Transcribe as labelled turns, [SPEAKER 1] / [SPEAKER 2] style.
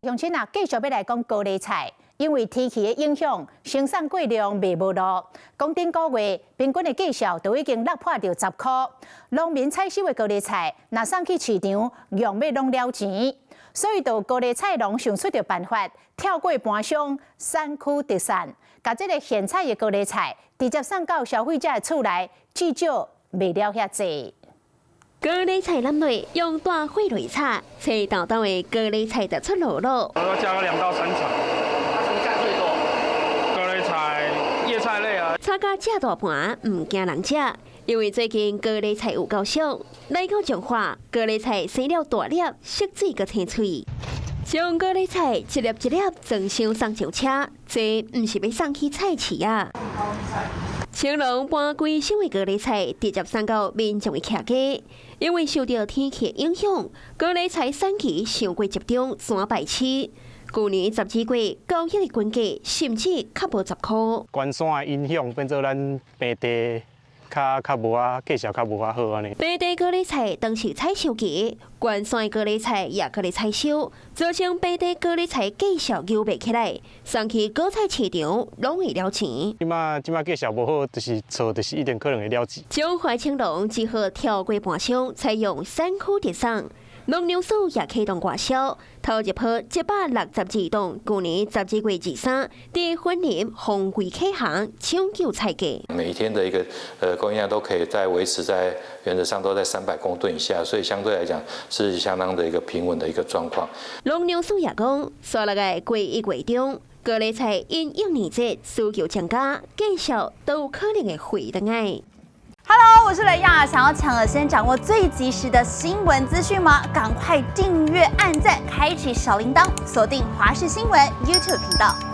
[SPEAKER 1] 鄉親啊，繼續欲來講高麗菜，因為天氣的影響，生產過量賣無落。講頂個月平均的價數都已經落破著10箍。農民採收的高麗菜，若送去市場，用欲攏了錢。所以，就高麗菜農想出著辦法，跳過盤商，產區直送，共這个現採的高麗菜直接送到消費者的厝內，至少賣了遐濟。
[SPEAKER 2] 高麗菜攬內用大火來炒，青豆豆的高麗菜就出爐囉。
[SPEAKER 3] 我加個2到3成。
[SPEAKER 4] 什麼價最多？
[SPEAKER 3] 高麗菜、葉菜類啊。
[SPEAKER 2] 炒甲遮大盤，毋驚人食，因為最近高麗菜有夠俗。來到彰化，高麗菜生了大粒，色水閣青翠。將高麗菜一粒一粒裝箱送上車，這毋是欲送去菜市啊。青龍搬規箱的高麗菜直接送到民眾的徛家，因為受著天氣影響，高麗菜產期傷過集中，山敗市。舊年12月交易的均價甚至較無10箍。
[SPEAKER 5] 關山的影響變做咱平地較較無啊，價數較無遐好按呢。
[SPEAKER 2] 平地高麗菜當時採收期，關山的高麗菜也閣咧採收，造成平地高麗菜價數牛袂起來，送去果菜市場攏會了錢。
[SPEAKER 5] 這馬這馬價數無好，就是錯，就是一定可能會了錢。
[SPEAKER 2] 彰化青農只好跳過盤商，採用產區直送。農糧署也啟動外銷，頭一波162噸，舊年12月23，佇雲林放歸啟航，搶救菜價。
[SPEAKER 6] 每一天的一個供應量都可以在維持在原則上都在300公噸以下，所以相對來講是相當的一個平穩的一個狀況。
[SPEAKER 2] 農糧署也講，紲落來過1月中，高麗菜因應年節需求增加，價數都有可能會回轉來。
[SPEAKER 7] Hello，我是雷亞，想要搶先掌握最及時的新聞資訊嗎？趕快訂閱、按讚、開啟小鈴鐺，鎖定華視新聞 YouTube 頻道。